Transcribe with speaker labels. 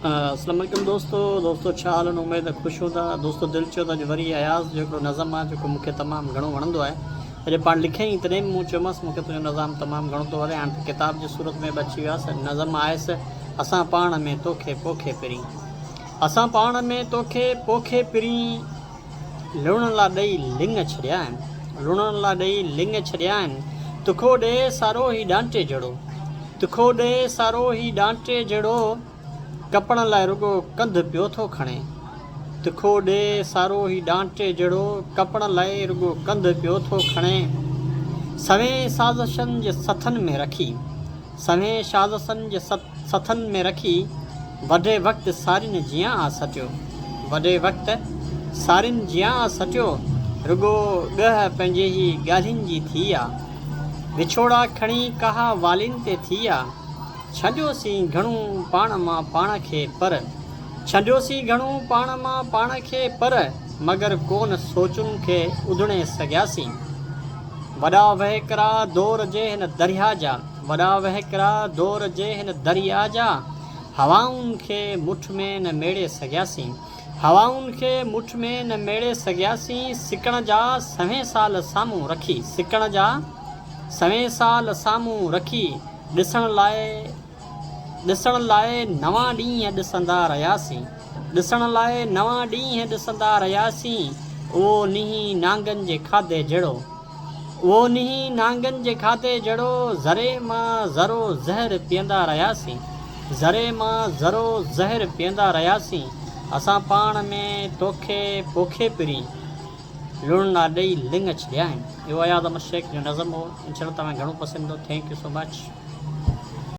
Speaker 1: اسلام عليڪم دوستو دوستو ڇا حال آهن اميد خوش هوندا دوستو دل چيو ته اڄ وري اياز جو هڪڙو نظم آهي جيڪو مونکي تمام گهڻو وڻندو آهي جڏهن پاڻ لکيائين تڏهن به مون چيومانس مونکي تنهنجو نظام تمام گهڻو ٿو وڻي هاڻي ته ڪتاب جي صورت ۾ به اچي ويو آهي نظم آهيس اسان پاڻ ۾ توکي پوکي پرين اسان پاڻ ۾ توکي پوکي پرين لڻڻ لا ڏئي لڱ ڇڏيا آهن لڻڻ لا ڏئي لڱ ڇڏيا آهن تکو ڏي سارو هي ڏانٽي جهڙو تکو ڏي سارو هي ڏانٽي جهڙو ڪپڻ لاء رڳو ڪنڌ پيو ٿو کڻي. تکو ڏي سارو هي ڏانٽي جهڙو ڪپڻ لاء رڳو ڪنڌ پيو ٿو کڻي. سوين سازشن جي سٿن ۾ رکي. سوين شازشن جي سٿن ۾ رکي. وڏي وقت سارين جيان آ سٽيو. وڏي وقت سارين جيان آ سٽيو. رڳو ڳهه پنهنجي هي ڳالهين جي ٿي آ. وڇوڙا کڻي ڪاهه والين تي ٿي آ. ڇڏيوسين گهڻو پاڻ مان پاڻ کي پر. ڇڏيوسين گهڻو پاڻ مان پاڻ کي پر مگر ڪونه سوچن کي اڌڻي سگهياسين. وڏا وهڪرا دور جي هن درياء جا وڏا وهڪرا دور جي هن درياء جا هوائن کي مٺ ۾ نه ميڙي سگهياسين. هوائن کي مٺ ۾ نه ميڙي سگهياسين سڪڻ جا سوين سال سامهون رکي سڪڻ جا سوين سال سامهون رکي. ڏسڻ لاء ڏسڻ لاء نوان ڏينهن ڏسندا رهياسين ڏسڻ لاء نوان ڏينهن ڏسندا رهياسين اهو نينهن نانگن جي کاڌي جهڙو اهو نينهن نانگن جي کاڌي جهڙو ذري مان ذرو زهر پيئندا رهياسين ذري مان ذرو زهر پيئندا رهياسين اسان پاڻ ۾ توکي پوکي پرين لوڻ لا ڏئي لڱ ڇڏيا آهن. اهو اياز احمد شيخ جو نظم هو. انشاء الله توهان کي گهڻو پسند ايندو. Thank you so much.